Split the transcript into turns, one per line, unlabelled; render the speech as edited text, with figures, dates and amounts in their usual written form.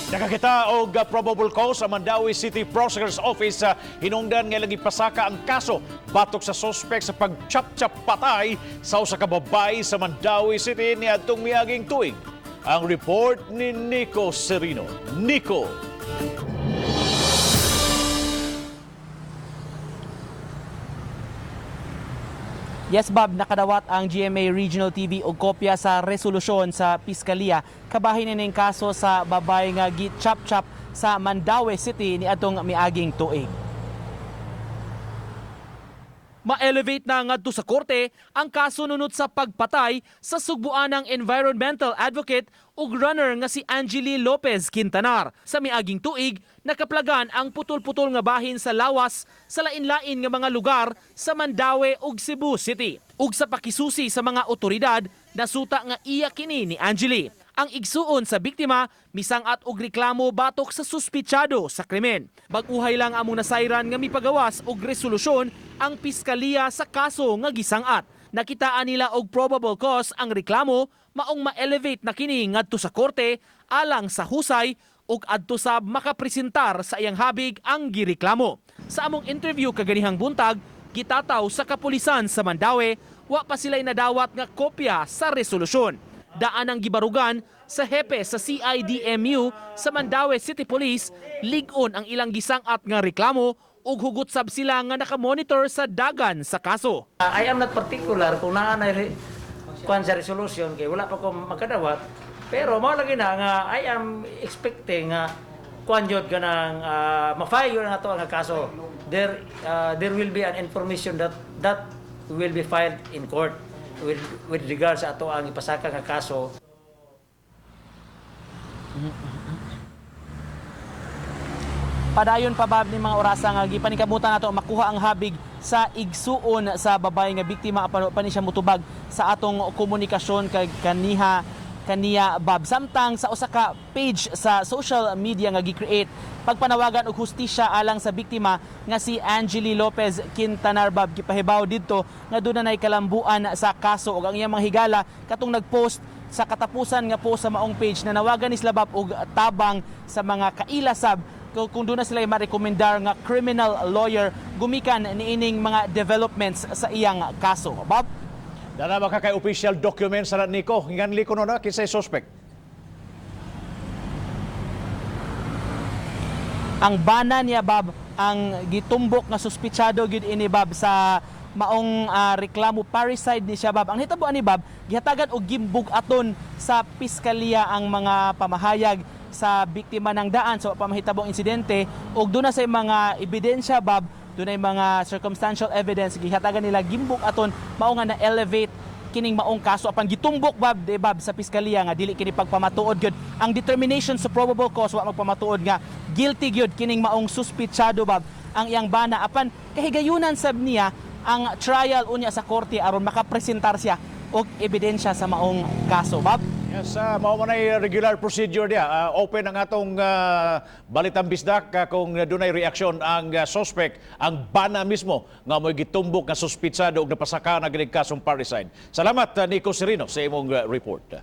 Nakakita og probable cause sa Mandaue City Prosecutor's Office hinungdan nga ilang ipasaka ang kaso batok sa suspect sa pagchap-chap patay sa usa ka babae sa Mandaue City niadtong miaging tuig. Ang report ni Nico Serino. Nico.
Yes, Bob, nakadawat ang GMA Regional TV og kopya sa resolusyon sa Piskaliya. Kabahin ni kaso sa babae nga gi-chop-chop sa Mandaue City ni atong miaging tuig. Ma-elevate na ngadto sa korte ang kaso nunot sa pagpatay sa sugbuanang environmental advocate ug runner nga si Angeli Lopez Quintanar. Sa miaging tuig, nakaplagan ang putol-putol nga bahin sa lawas sa lain-lain nga mga lugar sa Mandaue ug Cebu City. Ug sa pakisusi sa mga otoridad, nasuta nga iya kini ni Angeli. Ang igsuon sa biktima, misang-at og reklamo batok sa suspitsado sa krimen. Bag-uhay lang among nasayran nga mipagawas og resolusyon ang piskaliya sa kaso nga gisang-at. Nakitaan nila og probable cause ang reklamo, maong ma-elevate na kini ngadto sa korte alang sa husay ug adto sab makapresentar sa iyang habig ang gireklamo. Sa among interview kaganihang buntag, gitataw sa kapulisan sa Mandaue, wa pa sila'y nadawat nga kopya sa resolusyon. Daan ang gibarugan sa hepe sa CIDMU sa Mandaue City Police, lig-on ang ilang gisang-at nga reklamo ug hugot sab sila nga nakamonitor sa dagan sa kaso.
I am not particular kung naa na kuan sa resolution kay wala pa ko makadawat, pero mao lagi na nga I am expecting nga kuan jud kanang ma-file yun ang ato ang kaso. There will be an information that that will be filed in court with regards sa ato ang ipasaka nga kaso.
Padayon pa, Bob, ni mga orasa nga gipaningkamutan nato makuha ang habig sa igsuon sa babae nga biktima apan pa ni siya mutubag sa atong komunikasyon kag kaniha kaniya, Bob. Samtang sa usa ka page sa social media nga gi-create pagpanawagan og hustisya alang sa biktima nga si Angeli Lopez Quintanar, Bob, gipahibaw didto nga doon na kalambuan sa kaso ug ang iyang mga higala katong nagpost sa katapusan nga post sa maong page na nawagan ni sila, Bob, og tabang sa mga kaila sab kung doon na sila marekomendar nga criminal lawyer gumikan niining mga developments sa iyang kaso. Bob?
Dala ba ka kay official document sa Nico? Hinganli ko no na kinsay suspect.
Ang bana niya, Bob, ang gitumbok nga suspitsado gyud ini, Bob, sa maong reklamo, parricide ni siya, Bob. Ang hitabo ani, Bob, gihatagan og gimbug-aton sa piskaliya ang mga pamahayag sa biktima ng daan sa so, pamahitabong insidente ug doon na sa mga ebidensya, Bob, doon ay mga circumstantial evidence, gihatagan nila gimbug-aton, mao nga na elevate kining maong kaso. Apan gitumbok, Bob, de Bob, sa piskaliya nga dili kini pagpamatuod gyud ang determination sa probable cause, wa magpamatuod nga guilty gyud kining maong suspitsado, Bob, ang iyang bana. Apan kahigayunan sab niya ang trial unya sa korte aron makapresentar siya og ebidensya sa maong kaso, Bob.
Yes, mao man ay regular procedure niya. Open ang atong Balitang Bisdak kung dunay reaksyon ang suspect, ang bana mismo nga mo'y gitumbok nga suspitsado og napasaka na ginig kasong parricide. Salamat, Nico Serino, sa imong report.